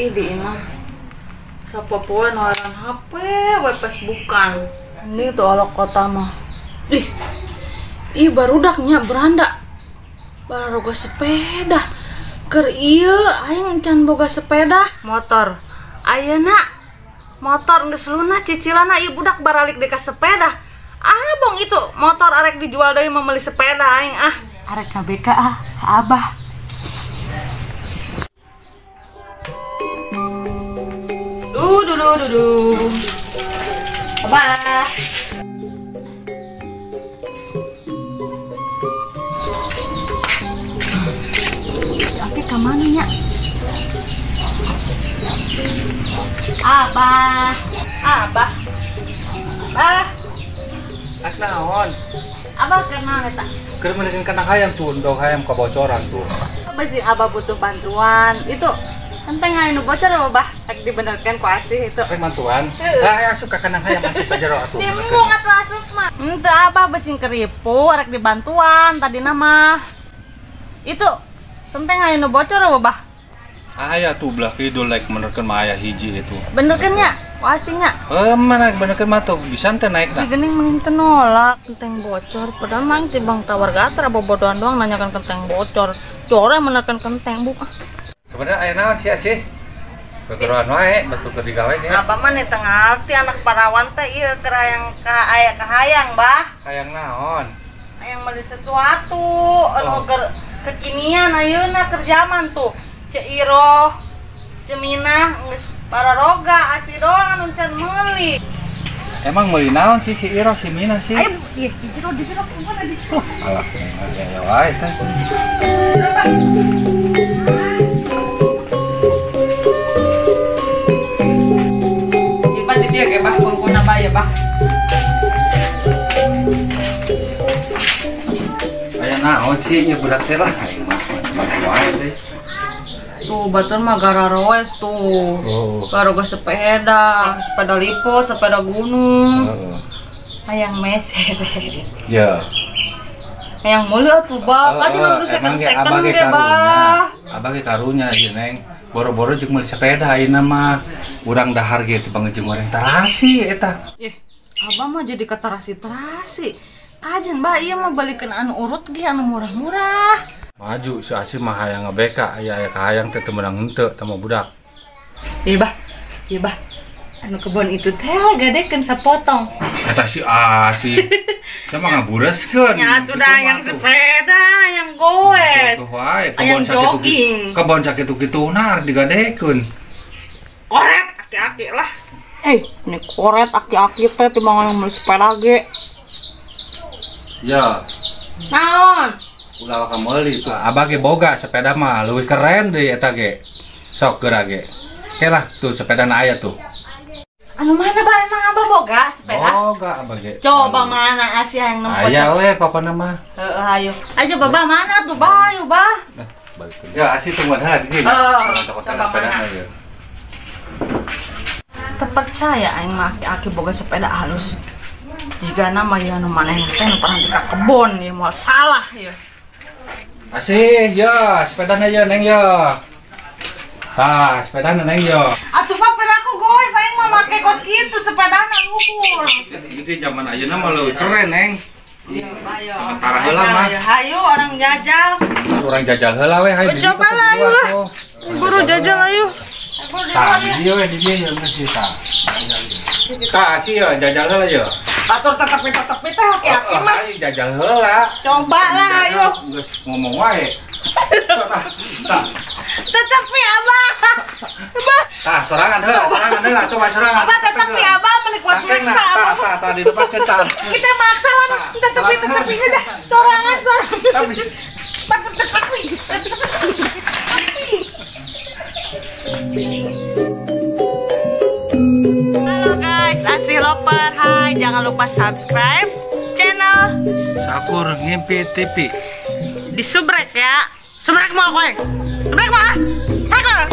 Sepi di imah. Sapopoe noaran HP we Facebookan. Ini tuh ala kota mah. Ih. Ih barudaknya beranda. Baroga sepeda. Keur ieu aing can boga sepeda, motor. Ayeuna motor geus lunah cicilanna ieu budak baralik deui ka sepeda. Ah bong itu motor arek dijual deui meuli sepeda aing ah. Arek KBK ah, ka Abah. Duh duh duh duh duh. Abah. Aki ka mana nya? Abah. Abah. Abah. Ak naon? Abah kenal eta? Keur meunikeun kana hayam tuh, ndog hayam kebocoran tuh. Abah sih abah butuh bantuan. Itu kenteng anu bocor apa bah? Rek dibenerkeun ku asih itu. Rek bantuan? Lah asup ka kandang hayam asup ka jero atuh. Timbung atuh asup mah. Henteu abah beusi keripu rek dibantuan tadina mah. Itu kenteng anu bocor apa bah? Aya tuh belah kidul rek menerkeun mah aya hiji itu. Benerkeun nya? Ku asih nya? Mana benerkeun mah tuh bisa teh naik dah. Geuning mah teu nolak kenteng bocor. Padahal mah tibang tawar gater bobodohan doang nanyakan kenteng bocor. Coreh menerkeun kenteng bu. Sebenarnya aya naon sih sih? Kegeroan wae, betul keur digawe ge. Abah mah teu ngarti anak parawan teh ieu keur hayang ka aya kahayang, Bah. Hayang naon? Hayang meuli sesuatu, anu keur kekinian ayeuna keur zaman tuh. Ceu Iroh, Ceu Minah geus pararoga asih doang anu can meuli. Emang meuli naon sih si Iroh si Minah sih? Ayo, ieu di jero mana di jero. Alah, ya wae teh. Dia ge bah kungkuna bah ya bah. Aya naon sih ieu budak teh lah aing mah. Wae teh. Tuh batur mah gararoes tuh. Oh. Baroga sepeda, sepeda lipot, sepeda gunung. Hayang meser. Ya. Hayang meuli atuh bah. Aja nu second-second ge bah. Abah ge karunya ieu Neng. Boro-boro jeung meuli sepeda ayeuna mah. Urang dahar ge teh pangejeung goreng terasi eta. Ih, abah mah jadi keterasi-terasi. Kajen bah ieu mah balikeun anu urut ge anu murah-murah. Maju si Asih mah hayang ngebeka aya aya kahayang teh teu meunang henteu teh mah budak. Ih bah, ieu bah. Anu kebon itu teh gadekeun sapotong. Eta si Asih. Sia mah ngabureskeun. Nya atuh da yang sepeda, yang goes. Kebon sakitu. Kebon sakitu-kituna digadekeun. Koret aki-aki lah. Ini koret aki-aki teh timbang yang meuli sepeda ge. Ya. Naon? Ulah ka meuli tuh. Abah ge boga sepeda mah leuwih keren deui eta ge. Sok geura ge. Oke lah tuh sepedana aya tuh. Anu mana bah emang abah boga sepeda? Boga abah ge. Coba mana asih yang nempo. Aya we pokona mah. Heeh ayo. Ayo babah mana tuh bah ayo bah. Nah, balikeun. Ya asih tungguan heula di dieu. Coba mana. Terpercaya aing mah aki-aki boga sepeda halus. Jika nama ya nu maneh teh nu pernah ka kebon ya moal salah ya. Asih ya sepedana ya Neng ya. Tah, sepedana Neng ya. Atuh mah aku goes aing mah make kos kitu sepedana luhur. Ini zaman ayeuna mah leuwih keren Neng. Iya, ayo. Sementara heula mah. Hayu orang jajal. Orang jajal heula we hayu. Coba lah ayo lah. Buru jajal ayo. Tah, di dieu we di dieu ya geus tah. Tah, sih ya jajal heula ya. Batur tetep-tetep teh aki-aki mah. Ayo jajal heula. Coba lah ayo. Geus ngomong wae. Tah. Tetep ya abah. Abah. Tah, sorangan heula, coba sorangan. Abah tetep ya abah menikmat maksa. Tah, tah, tah dilepaskeun tah. Kita maksa lah tetep aja. Sorangan, sorangan. Tetep. Halo guys, Asih Loper. Hai, jangan lupa subscribe channel Sakur Ngimpi TV. Di subrek ya. Subrek mau kowe. Subrek mau. Subrek mau.